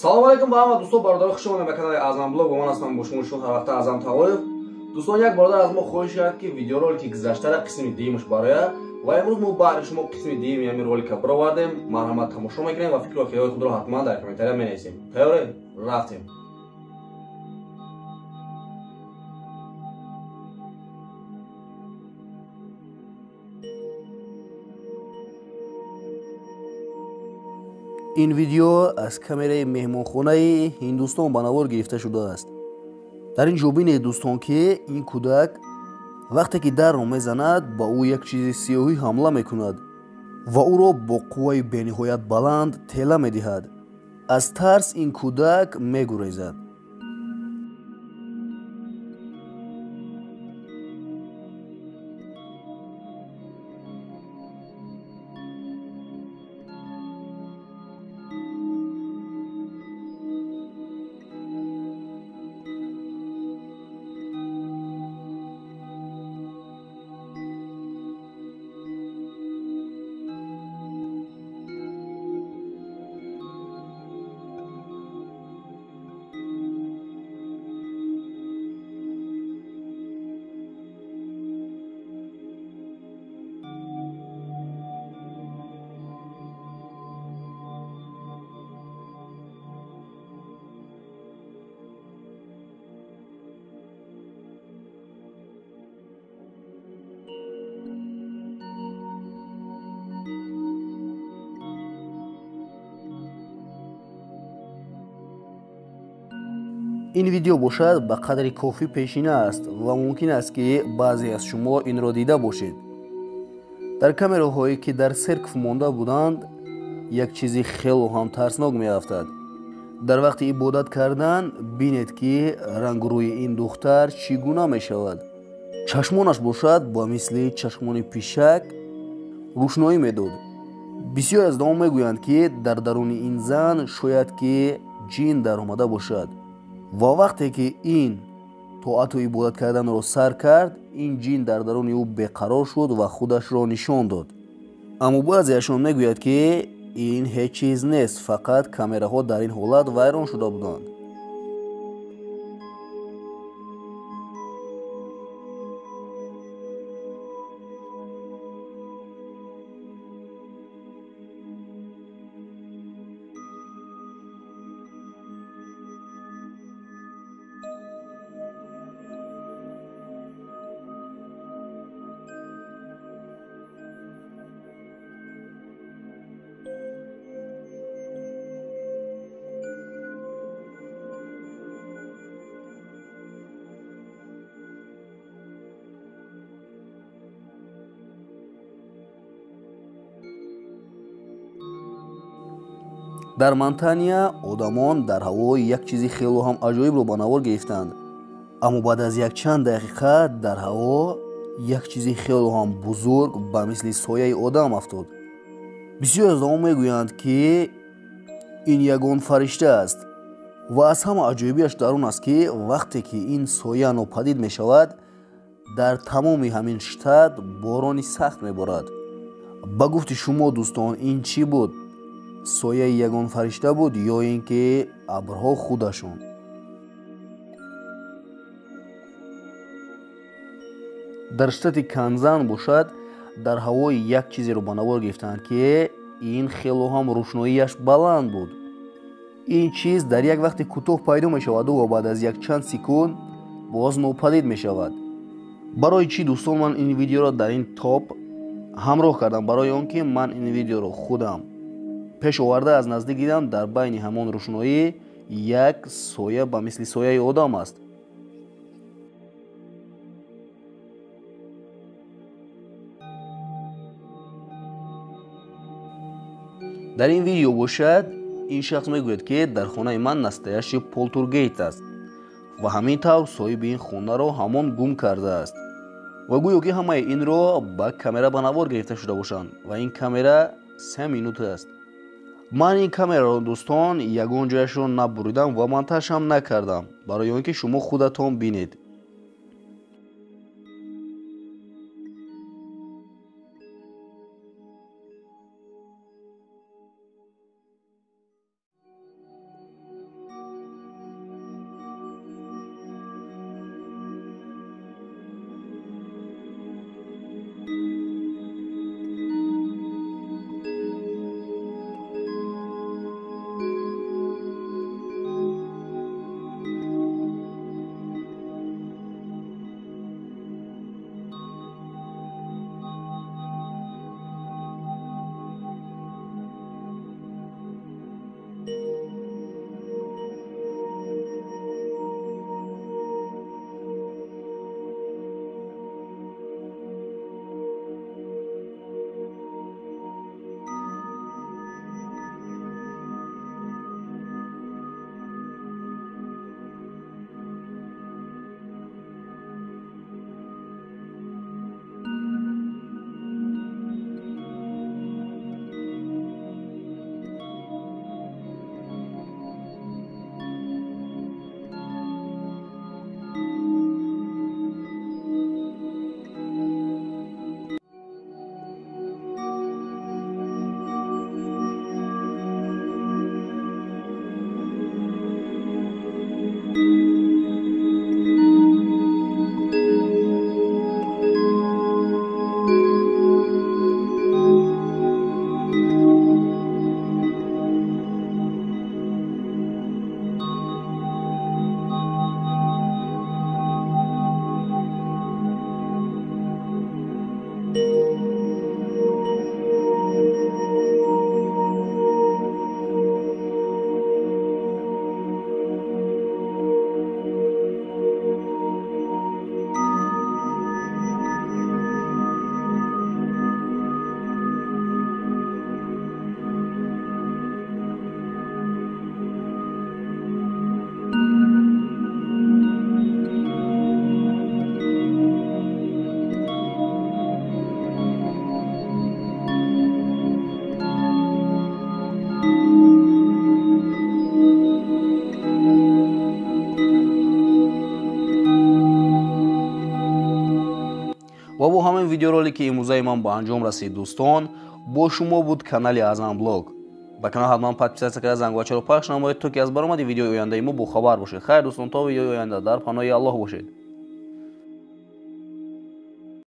Салом алейкум ба ҳама дӯстон, бародаро, хуш омадед ба канали Азам Блог. Бо ман ҳастам бо шумо шумо ҳар вақта Азам Тағоев. Дӯстон, як бародар аз мо хоҳиш кард, ки видеоролики гузаштара қисми дуюмаш бароя ва имрӯз мо баъди шумо қисми дуюми ҳамин ролика баровардем. Марҳамат, тамошо мекунем ва фикру ақидаҳои худро ҳатман дар комментария менависем. Тайёрем? Рафтем. Ин видео аз камераи меҳмонхонаи Ҳиндустон ба навор гирифта шудааст. Дар ин ҷо бинед, дӯстон, ки ин кӯдак вақте ки дарро мезанад, ба ӯ як чизи сиёҳӣ ҳамла мекунад ва ӯро бо қувваи бениҳоят баланд тела медиҳад. Аз тарс ин кӯдак мегурезад. Ин видео бошад ба қадри кофӣ пешина аст ва мумкин аст, ки баъзе аз шумо инро дида бошед. Дар камераҳое, ки дар церкв монда буданд, як чизи хело ҳам тарснок меафтад. Дар вақти ибодат кардан бинед, ки рангу рӯи ин духтар чӣ гуна мешавад. Чашмонаш бошад ба мисли чашмони пишак рӯшноӣ медод. Бисёр аз одамон мегӯянд, ки дар даруни ин зан шояд ки ҷин даромада бошад. Ва вақте ки ин тоату ибодат карданро сар кард, ин ҷин дар даруни ӯ беқарор шуд ва худашро нишон дод. Аммо баъзеашон мегӯяд, ки ин ҳеҷ чиз нест, фақат камераҳо дар ин ҳолат вайрон шуда буданд. Дар Монтания одамон дар ҳаво як чизи хело ҳам аҷоибро ба навор гирифтанд. Аммо баъд аз якчанд дақиқа дар ҳаво як чизи хело ҳам бузург ба мисли сояи одам афтод. Бисёр аз одамон мегӯянд, ки ин ягон фаришта аст ва аз ҳама аҷоибиаш дар он аст, ки вақте ки ин соя нопадид мешавад, дар тамоми ҳамин штат борони сахт меборад. Ба гуфти шумо, дӯстон, ин чӣ буд? Сояи ягон фаришта буд ё ин ки абрҳо худашон? Дар штати Канзан бошад, дар ҳавои як чизеро ба навор гирифтанд, ки ин хело ҳам рӯшноияш баланд буд. Ин чиз дар як вақти кӯтоҳ пайдо мешаваду ва баъд аз якчанд секунд боз нопадид мешавад. Барои чӣ, дӯстон, ман ин видеоро дар ин топ ҳамроҳ кардам? Барои он ки ман ин видеоро худам пеш оварда аз наздик дидам. Дар байни ҳамон рӯшноӣ як соя ба мисли сояи одам аст. Дар ин видео бошад, ин шахс мегӯяд, ки дар хонаи ман настоящий полтергейст аст ва ҳамин тавр соҳиби ин хонаро ҳамон гум кардааст ва гӯё ки ҳамаи инро ба камера ба навор гирифта шуда бошанд ва ин камера 3 минут аст. Ман ин камераро, дӯстон, ягон ҷояшро набуридам ва монтажам накардам, барои он ки шумо худатон бинед. Видеоролики имрӯзаи ман ба анҷом расид, дӯстон. Бо шумо буд канали Азам Блог. Ба канал ҳатман подписаться карда, зангбачаро пахш намоед, то ки аз баромади видеои ояндаи мо бохабар бошед. Хайр, дӯстон, то видеои оянда дар паноҳи Аллоҳ бошед.